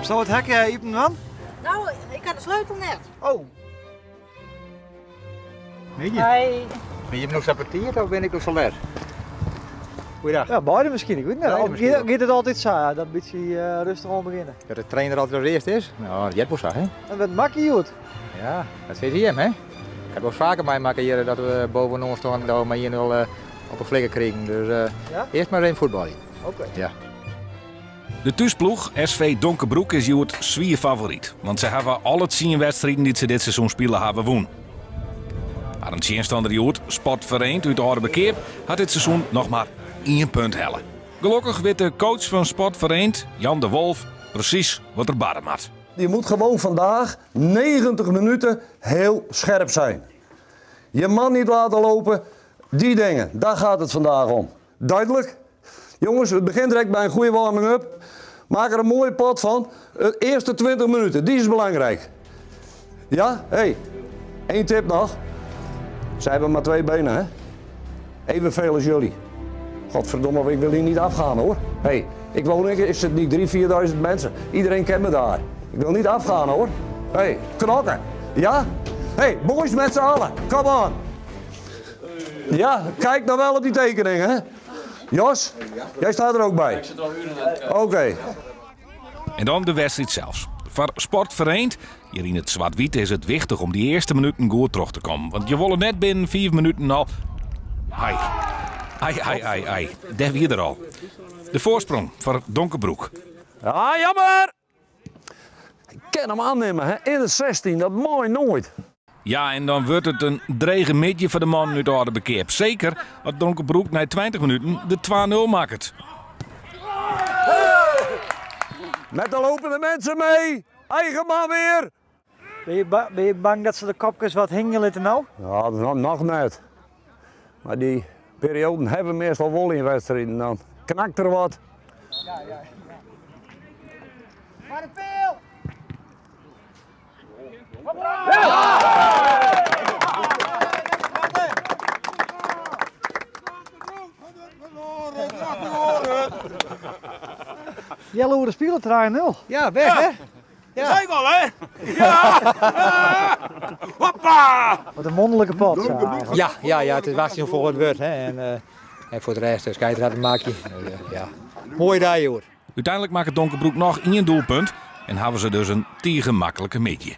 Sil it hek iepen dwaan? No, ik ha de sleutel net. Oh. Middei. Hoi. Ben je noch sa betiid of bin ik al sa let? Goeiedag. Ja, beide miskien, ik wit net. Beide Of miskien giet, wol. giet it altyd sa, dat bytsje eh, rêstich oan begjinne? Dat de trainer altyd as earste is? No, dat heart wol sa, hè? En wat makke hjoed? Ja, dat sizze jim, hè? Ik ha wol faker meimakke hjir dat we bovenoan stean en dat we mei 1-0 op 'e flikker krigen. Dus eh, Ja? earst mar even fuotbalje. Oké. Ja. De thúsploech SV Donkerbroek is hjoed swier favoryt, want sy hawwe alle tsien wedstriden dy't se dit seizoen spile hawwe wûn. Harren tsjinstanner hjoed, Sport Vereend út Aldeberkeap, hat dit seizoen noch mar ien punt helle. Gelokkich wit de coach fan Sport Vereend, Jan de Wolf, presys wat der barre moat. Je moet gewoon vandaag 90 minuten heel scherp zijn. Je man niet laten lopen, die dingen, daar gaat het vandaag om. Duidelijk? Jongens, het begint direct bij een goede warming-up. Maak er een mooie pot van. De eerste 20 minuten, die is belangrijk. Ja? Hey, één tip nog. Zij hebben maar twee benen, hè? Evenveel als jullie. Godverdomme, ik wil hier niet afgaan hoor. Hey, ik woon in, is het niet 3.000, 4.000 mensen. Iedereen kent me daar. Ik wil niet afgaan hoor. Hey, knokken. Ja? Hey, boys met z'n allen. Come on. Ja, kijk nou wel op die tekening, hè? Jos, jij staat er ook bij. Ik sit al uren aan het Oké. En dan de wedstriid sels. Foar Sport Vereend, hjir yn it swart-wyt, is it wichtich om dy earste minuten goed troch te kommen. Want je wolle net binnen fiif minuten al. Ai. Ai, ai, ai, ai. Dêr wie er al. De foarsprong foar Donkerbroek. Ah, jammer! Ik kin him oannimme, hè? In de 16, dat mei noait. Ja, en dan wurdt it in drege middei foar de mannen út Aldeberkeap. Seker as Donkerbroek nei 20 minuten de 2-0 makket. Met de lopende mensen mee. Eigen man weer. Binne je, ba- binne je bang dat se de kopkes wat hingje litte no? Ja, dat noch net. Mar dy perioaden hawwe we meastal wol yn wedstriden. Dan knakt der wat. Foar de peal! Jelle oere spile 3-0. Ja, weg hè? Ja. Zei ik al, hè? Ja! Hoppa! Wat in wûnderlike pot. Sa, eigenlijk. Ja, ja, ja, it is wachtsjen op foar it wurdt. Hè. En, eh, en foar de rest, de skeidsrjochter hat in makje. Dus, eh, ja. Moaie dei, hoor. Uteinlik makket Donkerbroek noch ien doelpunt en hawwe se dus in tige maklike middei.